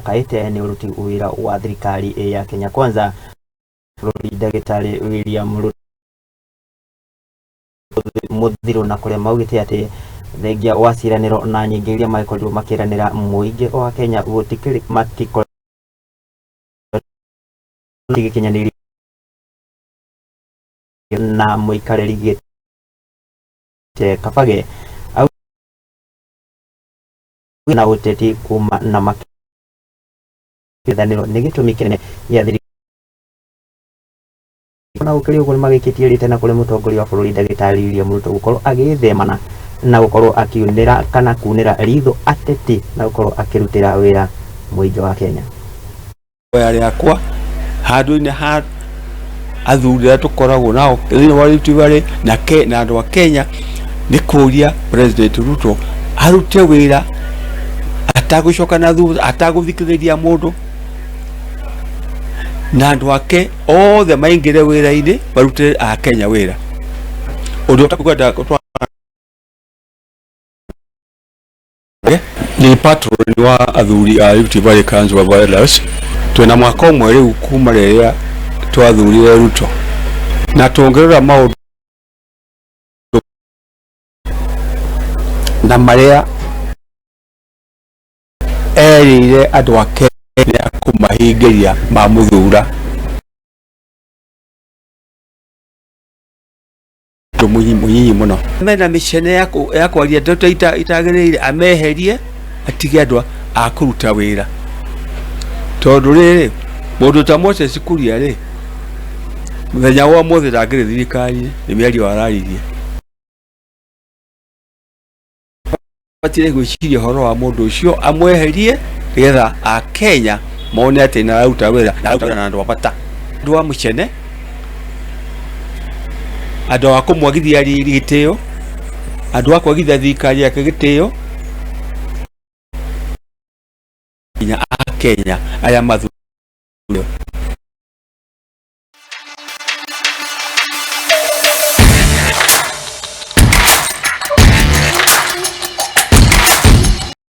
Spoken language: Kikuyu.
Kaite nĩ ũruti wĩra wa thirikari ya Kenya Kwanza bũrũri ndagĩtarĩ William Ruto Mũthirũ na kũrĩa maugĩte atĩ thengia wa ciĩranĩro na nyingĩ iria magĩkorirwo makĩranĩra mũingĩ wa Kenya gũtikĩrĩ matikoretwo gĩkinyanĩirio na mũikarĩri gĩtĩ Kabage na ũteti kuma na makĩthanĩro nĩ gĩtũmi kĩnene gĩa thirikari na gũkĩrĩ ũguo nĩmagĩikĩtie rĩtana kũrĩ mũtongoria wa bũrũri ndagĩtarĩ William Ruto gũkorwo agĩĩthemana na gũkorwo akiunĩra kana kunĩra ritho ateti na gũkorwo akĩrutĩra wĩra mũingĩ wa Kenya. Ihoya rĩakwa handũ-inĩ ha athuri arĩa tũkoragwo nao thĩinĩ wa Rift Valley na, ke, na andũ a Kenya nĩ kũria President Ruto arute wĩra atagũcoka na thutha atagũthikĩrĩria mũndũ na andũ ake othe maingĩre wĩra-inĩ marutĩre a Kenya wĩra ũndũ ũtakwenda Nĩ patron wa athuri a Rift Valley Council of Elders. Twĩna mwaka ũmwe rĩu kuma rĩrĩa twathurire Ruto, na tũngĩrora maũndũ na marĩa erĩire andũ a Kenya kũmahingĩria mamũthura. Ũndũ mũnyinyi mũno mena mĩcene ya kwaria ndeto itagĩrĩire, ameherie atige andũ a kũruta wĩra, tondũ rĩrĩ, mũndũ ta Moses Kuria rĩ, mũthenya wa ũmũthĩ ndangĩrĩ thirikari-inĩ nĩ mĩario araririe. Abatire gwĩciria ũhoro wa mũndũ ũcio amweherie nĩgetha akenya mone atĩ nĩ araruta wĩra na araruta wĩra na andũ a bata, andũ a mũcene, andũ a kũmwagithia riri gĩtĩo, andũ a kwagithia thirikari yake gĩtĩo, nginya akenya arĩa mathurĩtwo.